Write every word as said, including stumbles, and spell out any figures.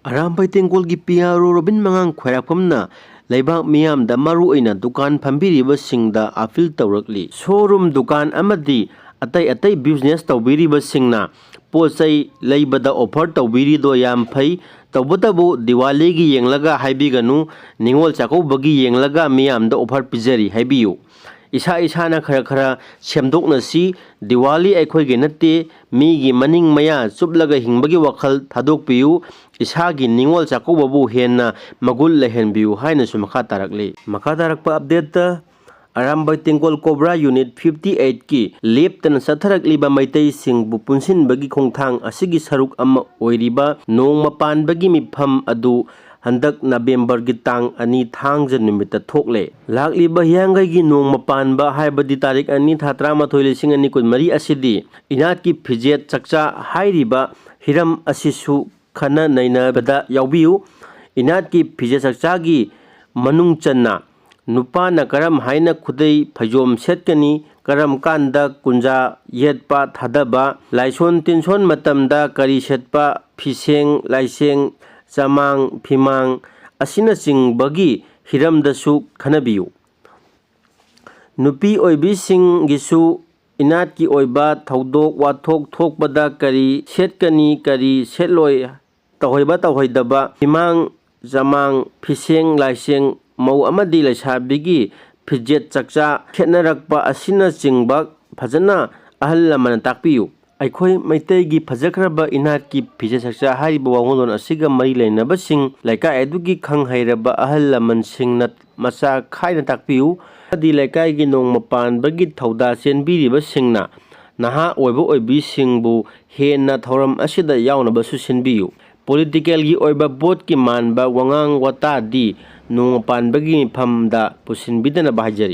ꯑꯔꯥꯝꯕꯥꯏ ꯇꯦꯡꯀꯣꯜꯒꯤ P R O Robin ꯃꯉꯥꯡ ꯈ꯭ꯋꯥꯏꯔꯥꯛꯄꯝꯅ ꯂꯩꯕꯥꯛ ꯃꯤꯌꯥꯝꯗ, ꯃꯔꯨꯑꯣꯏꯅ ꯗꯨꯀꯥꯟ ꯐꯝꯕꯤꯔꯤꯕꯁꯤꯡꯗ ꯑꯥꯄꯤꯜ ꯇꯧꯔꯛꯂꯤ꯫ ꯁꯣꯔꯨꯝ, ꯗꯨꯀꯥꯟ ꯑꯃꯗꯤ ꯑꯇꯩ ꯑꯇꯩ ꯕꯤꯖꯤꯅꯦꯁ ꯇꯧꯕꯤꯔꯤꯕꯁꯤꯡꯅ ꯄꯣꯠ ꯆꯩ ꯂꯩꯕꯗ ꯑꯣꯐꯔ ꯇꯧꯕꯤꯔꯤꯗꯣ ꯌꯥꯝ ꯐꯩ꯫ ꯇꯧꯕꯇꯕꯨ ꯗꯤꯋꯥꯂꯤꯒꯤ ꯌꯦꯡꯂꯒ ꯍꯥꯏꯕꯤꯒꯅꯨ, ꯅꯤꯉꯣꯜ ꯆꯥꯛꯀꯧꯕꯒꯤ ꯌꯦꯡꯂꯒ ꯃꯤꯌꯥꯝꯗ ꯑꯣꯐꯔ ꯄꯤꯖꯔꯤ ꯍꯥꯏꯕꯤꯌꯨ꯫ ꯏꯁꯥ ꯏꯁꯥꯅ ꯈꯔ ꯈꯔ ꯁꯦꯝꯗꯣꯛꯅꯁꯤ꯫ ꯗꯤꯋꯥꯂꯤ ꯑꯩꯈꯣꯏꯒꯤ ꯅꯠꯇꯦ, ꯃꯤꯒꯤ ꯃꯅꯤꯡ ꯃꯌꯥ ꯆꯨꯞꯂꯒ ꯍꯤꯡꯕꯒꯤ ꯋꯥꯈꯜ ꯊꯥꯗꯣꯛꯄꯤꯌꯨ꯫ ꯏꯁꯥꯒꯤ ꯅꯤꯉꯣꯜ ꯆꯥꯛꯀꯧꯕꯕꯨ ꯍꯦꯟꯅ ꯃꯒꯨꯟ ꯂꯩꯍꯟꯕꯤꯌꯨ ꯍꯥꯏꯅꯁꯨ ꯃꯈꯥ ꯇꯥꯔꯛꯂꯤ꯫ ꯃꯈꯥ ꯇꯥꯔꯛꯄ ꯑꯞꯗꯦꯠꯇ, ꯑꯔꯥꯝꯕꯥꯏ ꯇꯦꯡꯀꯣꯜ ꯀꯣꯕ꯭ꯔꯥ ꯌꯨꯅꯤꯠ ꯐꯤꯐꯇꯤ ꯑꯩꯠꯀꯤ ꯂꯦꯞꯇꯅ ꯆꯠꯊꯔꯛꯂꯤꯕ ꯃꯩꯇꯩꯁꯤꯡꯕꯨ ꯄꯨꯟꯁꯤꯟꯕꯒꯤ ꯈꯣꯡꯊꯥꯡ ꯑꯁꯤꯒꯤ ꯁꯔꯨꯛ ꯑꯃ ꯑꯣꯏꯔꯤꯕ ꯅꯣꯡꯃ ꯄꯥꯟꯕꯒꯤ ꯃꯤꯐꯝ ꯑꯗꯨ ꯍꯟꯗꯛ ꯅꯕꯦꯝꯕꯔꯒꯤ ꯇꯥꯡ ꯑꯅꯤ, ꯊꯥꯡꯖ ꯅꯨꯃꯤꯠꯇ ꯊꯣꯛꯂꯦ꯫ ꯂꯥꯛꯂꯤꯕ ꯍꯤꯌꯥꯡꯒꯩꯒꯤ ꯅꯣꯡꯃ ꯄꯥꯟꯕ, ꯍꯥꯏꯕꯗꯤ ꯇꯥꯔꯤꯛ ꯑꯅꯤ, ꯊꯥ ꯇꯔꯥꯃꯥꯊꯣꯏ, ꯂꯤꯁꯤꯡ ꯑꯅꯤ ꯀꯨꯟꯃꯔꯤ ꯑꯁꯤꯗꯤ ꯏꯅꯥꯠꯀꯤ ꯐꯤꯖꯦꯠ ꯆꯛꯆꯥ ꯍꯥꯏꯔꯤꯕ ꯍꯤꯔꯝ ꯑꯁꯤꯁꯨ ꯈꯟꯅ ꯅꯩꯅꯕꯗ ꯌꯥꯎꯕꯤꯌꯨ꯫ ꯏꯅꯥꯠꯀꯤ ꯐꯤꯖꯦꯠ ꯆꯛꯆꯥꯒꯤ ꯃꯅꯨꯡ ꯆꯟꯅ ꯅꯨꯄꯥꯅ ꯀꯔꯝ ꯍꯥꯏꯅ ꯈꯨꯗꯩ ꯐꯩꯖꯣꯝ ꯁꯦꯠꯀꯅꯤ, ꯀꯔꯝ ꯀꯥꯟꯗ ꯀꯨꯟꯖꯥ ꯌꯦꯠꯄ ꯊꯥꯗꯕ, ꯂꯥꯏꯁꯣꯟ ꯇꯤꯟꯁꯣꯟ ꯃꯇꯝꯗ ꯀꯔꯤ ꯁꯦꯠꯄ, ꯐꯤꯁꯦꯡ ꯂꯥꯏꯁꯦꯡ, ꯆꯃꯥꯡ ꯐꯤꯃꯥꯡ ꯑꯁꯤꯅꯆꯤꯡꯕꯒꯤ ꯍꯤꯔꯝꯗꯁꯨ ꯈꯟꯅꯕꯤꯌꯨ꯫ ꯅꯨꯄꯤ ꯑꯣꯏꯕꯤꯁꯤꯡꯒꯤꯁꯨ ꯏꯅꯥꯠꯀꯤ ꯑꯣꯏꯕ ꯊꯧꯗꯣꯛ ꯋꯥꯊꯣꯛ ꯊꯣꯛꯄꯗ ꯀꯔꯤ ꯁꯦꯠꯀꯅꯤ, ꯀꯔꯤ ꯁꯦꯠꯂꯣꯏ, ꯇꯧꯍꯩꯕ ꯇꯧꯍꯩꯗꯕ, ꯐꯤꯃꯥꯡ ꯆꯃꯥꯡ, ꯐꯤꯁꯦꯡ ꯂꯥꯏꯁꯦꯡ, ꯃꯧ ꯑꯃꯗꯤ ꯂꯩꯁꯥꯕꯤꯒꯤ ꯐꯤꯖꯦꯠ ꯆꯛꯆꯥ ꯈꯦꯠꯅꯔꯛꯄ ꯑꯁꯤꯅꯆꯤꯡꯕ ꯐꯖꯅ ꯑꯍꯜ ꯂꯃꯟꯅ ꯇꯥꯛꯄꯤꯌꯨ꯫ ꯑꯩꯈꯣꯏ ꯃꯩꯇꯩꯒꯤ ꯐꯖꯈ꯭ꯔꯕ ꯏꯅꯥꯠꯀꯤ ꯐꯤꯖꯦꯠ ꯆꯛꯆꯥ ꯍꯥꯏꯔꯤꯕ ꯋꯥꯉꯨꯂꯣꯟ ꯑꯁꯤꯒ ꯃꯔꯤ ꯂꯩꯅꯕꯁꯤꯡ ꯂꯩꯀꯥꯏ ꯑꯗꯨꯒꯤ ꯈꯪ ꯍꯩꯔꯕ ꯑꯍꯜ ꯂꯃꯟꯁꯤꯡꯅ ꯃꯆꯥ ꯈꯥꯏꯅ ꯇꯥꯛꯄꯤꯌꯨ꯫ ꯑꯃꯗꯤ ꯂꯩꯀꯥꯏꯒꯤ ꯅꯣꯡꯃ ꯄꯥꯟꯕꯒꯤ ꯊꯧꯗꯥ ꯆꯦꯟꯕꯤꯔꯤꯕꯁꯤꯡꯅ ꯅꯍꯥ ꯑꯣꯏꯕ ꯑꯣꯏꯕꯤꯁꯤꯡꯕꯨ ꯍꯦꯟꯅ ꯊꯧꯔꯝ ꯑꯁꯤꯗ ꯌꯥꯎꯅꯕꯁꯨ ꯁꯤꯟꯕꯤꯌꯨ꯫ ꯄꯣꯂꯤꯇꯤꯀꯦꯜꯒꯤ ꯑꯣꯏꯕ ꯚꯣꯠꯀꯤ ꯃꯥꯟꯕ ꯋꯥꯉꯥꯡ ꯋꯥꯇꯥꯗꯤ ꯅꯣꯡꯃ ꯄꯥꯟꯕꯒꯤ ꯃꯤꯐꯝꯗ ꯄꯨꯁꯤꯟꯕꯤꯗꯅꯕ ꯍꯥꯏꯖꯔꯤ꯫